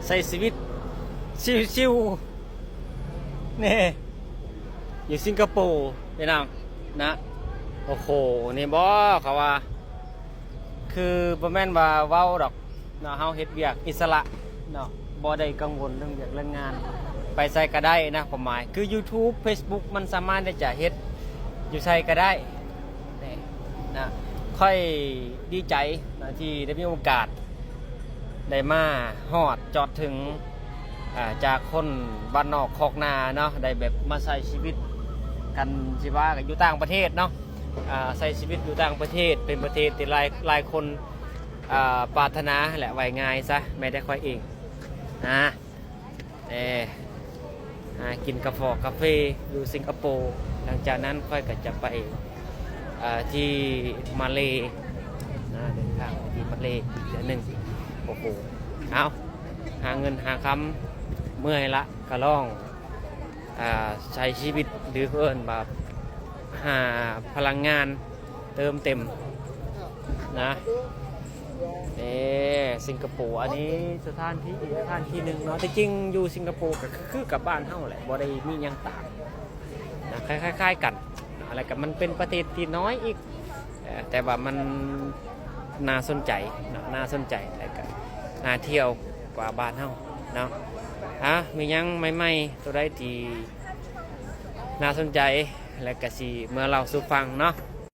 ໃຊ້ຊີວິດຊິວໆ ນີ້ ຢູ່ສິງກະໂປພີ່ນ້ອງນະ. ໂອ້ໂຫ ນີ້ບໍ່ ເຂົາວ່າ ຄືບໍ່ແມ່ນວ່າເວົ້າດອກເນາະ ເຮົາເຮັດວຽກອິດສະຫຼະເນາະ ບໍ່ໄດ້ກັງວົນເລື່ອງວຽກເລື່ອງງານ ໄປໃສກະໄດ້ນະ ຄວາມໝາຍ ຄື YouTube Facebook ມັນສາມາດທີ່ຈະເຮັດຢູ່ໃສກະໄດ້ ນີ້ນະ. ຂ້ອຍດີໃຈນະ ທີ່ໄດ້ມີໂອກາດ ໄດ້ມາຮອດຈອດເຖິງ ອ່າ ຈາກຄົນບ້ານນອກຄອກນາເນາະ ໄດ້ແບບມາໃຊ້ຊີວິດກັນ ຊິວ່າກັນຢູ່ຕ່າງປະເທດເນາະ ອ່າ ໃຊ້ຊີວິດຢູ່ຕ່າງປະເທດ ເປັນປະເທດທີ່ຫຼາຍ ຫຼາຍຄົນ ອ່າ ປາດຖະໜາແຫຼະ ເວົ້າງ່າຍຊະ ແມ້ແຕ່ຂ້ອຍເອງນະ. ແຕ່ຫາກິນກາຟອກາເຟຢູ່ສິງກະໂປ ຫຼັງຈາກນັ້ນຂ້ອຍກໍຈະໄປ ເອີ ທີ່ມາເລນະ ເດີນທາງໄປທີ່ມາເລອີກເທື່ອໜຶ່ງ. ໂອ້ໂຫ ເອົາ ຫາເງິນຫາຄຳເມື່ອຍລະ ກໍລອງ ອ່າ ໃຊ້ຊີວິດ ຫຼື ເອີ້ນວ່າຫາພະລັງງານ ເຕີມເຕັມນະ. ເອີ ສິງກະໂປ ອັນນີ້ສະຖານທີ່ອີກສະຖານທີ່ໜຶ່ງເນາະ. ທີ່ຈິງຢູ່ສິງກະໂປກໍຄືກັບບ້ານເຮົາແຫຼະ ບໍ່ໄດ້ມີຫຍັງຕ່າງນະ ຄ້າຍໆກັນນະ. ແລ້ວກໍມັນເປັນປະເທດທີ່ນ້ອຍອີກ ເອີ ແຕ່ວ່າມັນໜ້າສົນໃຈເນາະ ໜ້າສົນໃຈ ແລ້ວກໍໜ້າທ່ຽວກວ່າບ້ານເຮົາເນາະ. ອ່າ ມີຫຍັງໃໝ່ໆ ໂຕໃດທີ່ໜ້າສົນໃຈ ແລ້ວກໍຊິເມືອເລົ່າສູ່ຟັງເນາະ.